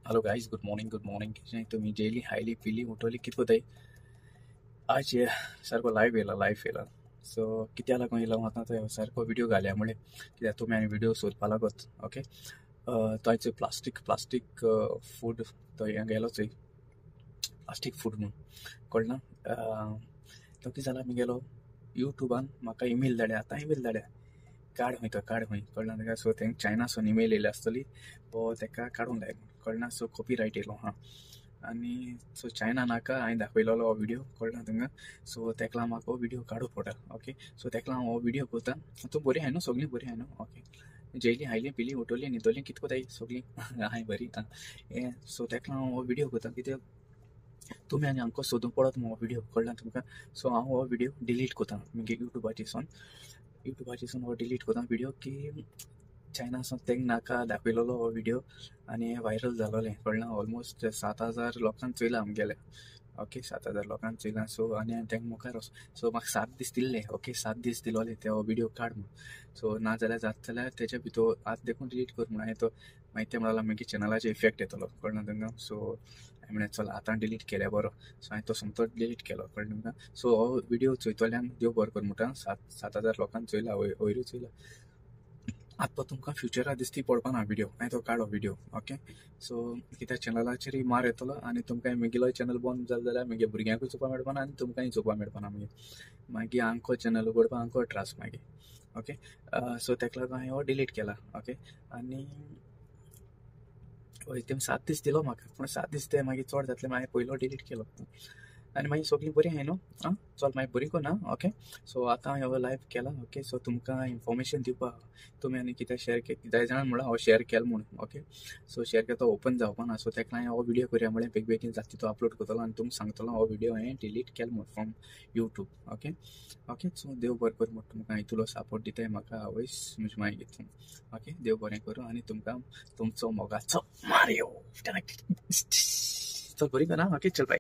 Hello guys, good morning. Good morning. तुम्ही jelly highly पिली उठवली कित कोताय आज सारको लायव्ह येयला, लायव्ह येयला. सो कित्या लागून येयला आतां तो सारको व्हिडिओ घाल्या मुळे कित्याक तुमी आनी व्हिडिओ सोदपा लागत. ओके, तो आयचो प्लास्टीक प्लास्टीक फूड तो हें गेलो चोय, प्लास्टीक फूड म्हूण कळना. तो कितें जाला, आमी गेलो युट्यूबान म्हाका इमेल धाड्या, आतां इमेल धाड्या, काड खंय तो, काड खंय, कळना ताका. सो तेंका चायनासून इमेल येयल्या आसतली, वो ताका काडूंक लाय, कळना. सो कॉपी रायट येयलो आहा आनी सो चायना नाका हांवें दाखयलेलो हो व्हिडिओ, कळना तुमकां. सो तेका लागून म्हाका हो व्हिडिओ काडूं पडटा. ओके, सो तेका लागून हो व्हिडिओ करता. तूं बरी आहाय न्हू? सगळीं बरी आहाय न्हू? ओके, जेयली हायली पिली उठवली न्हिदोली कित कोताय सगळीं आहाय बरी. हें सो तेका लागून हो व्हिडिओ करता कित्याक तुमी आनी आमकां सोदूंक पडत हो व्हिडिओ, कळना तुमकां. सो हांव हो व्हिडिओ डिलीट करता मुगे युट्यूबाचेर युट्यूबाचेर हो डिलीट करता व्हिडिओ की चायनासून तेंक नाका दाखयलेलो हो व्हिडिओ आनी व्हायरल जालोलें, कळना. ऑलमोस्ट 7000 लोकांक चोयलां आमगेलें. ओके, 7000 लोकांक चोयलां. सो आनी हांवें तेंक मुखार सो म्हाका 7 दीस दिल्ले. ओके, 7 दीस दिलोले ते हो व्हिडिओ काड म्हूण. सो ना जाल्यार जाता जाल्यार तेच्या भितर आतां देखून डिलीट कर म्हूण. हांवें तो मागीर ते म्हणला मागीर चॅनलाचेर इफेक्ट येतलो, कळना तुमकां. सो हांवें म्हणलें चल आतां डिलीट केल्या बरो. सो हांवें तो सोमतो डिलीट केलो, कळ्ळें तुमकां. सो हो व्हिडिओ चोयतल्यांक देव बरो कर म्हणटा. 7000 लोकांक चोयला, वयरूय चोयला. आतां तो तुमकां फ्युचरा दिसती पडपा ना व्हिडिओ, हांवें तो काडलो व्हिडिओ. ओके, सो कित्याक चॅनलाचेरूय मार येतलो आनी तुमकां म्हगेलोय चॅनल बंद जालो जाल्यार म्हगे भुरग्यांकूय चोवपा मेळपा ना आनी तुमकांय चोवपा मेळपा ना. मागीर मागीर आमको चॅनल उगडपा आमको त्रास मागीर. ओके, सो तेका लागून हांवें हो डिलीट केला. ओके, आनी हय तेमी 7 दीस दिलो म्हाका, पूण 7 दीस ते मागीर चड जातले, मागीर पयलो डिलीट केलो. आनी मागीर सगळीं बरीं आहाय न्हू? आं चल मागीर बरी कोना. ओके, सो आतां हांवें हो लायव्ह केला. ओके, सो तुमकां इन्फॉर्मेशन दिवपाक तुमी आनी कितें शेअर जाय जाणां म्हणल्यार हांव शेअर केलो म्हूण. ओके, सो शेअर केलो तो ओपन जावपा ना. सो तेका हांवें हो व्हिडिओ करया म्हळें, बेगीन बेगीन जाता तितू अपलोड करतलो आनी तुमकां सांगतलो हो व्हिडिओ हांवें डिलीट केलो म्हूण from YouTube. Okay okay, so देव बरें करूं म्हूण तुमकां इतलो सपोर्ट दिताय म्हाका आवयस म्हजे मागीर. ओके, देव बरें करूं आनी तुमकां तुमचो मोगाचो मारियो. चल बरी कोना. ओके, चल बाय.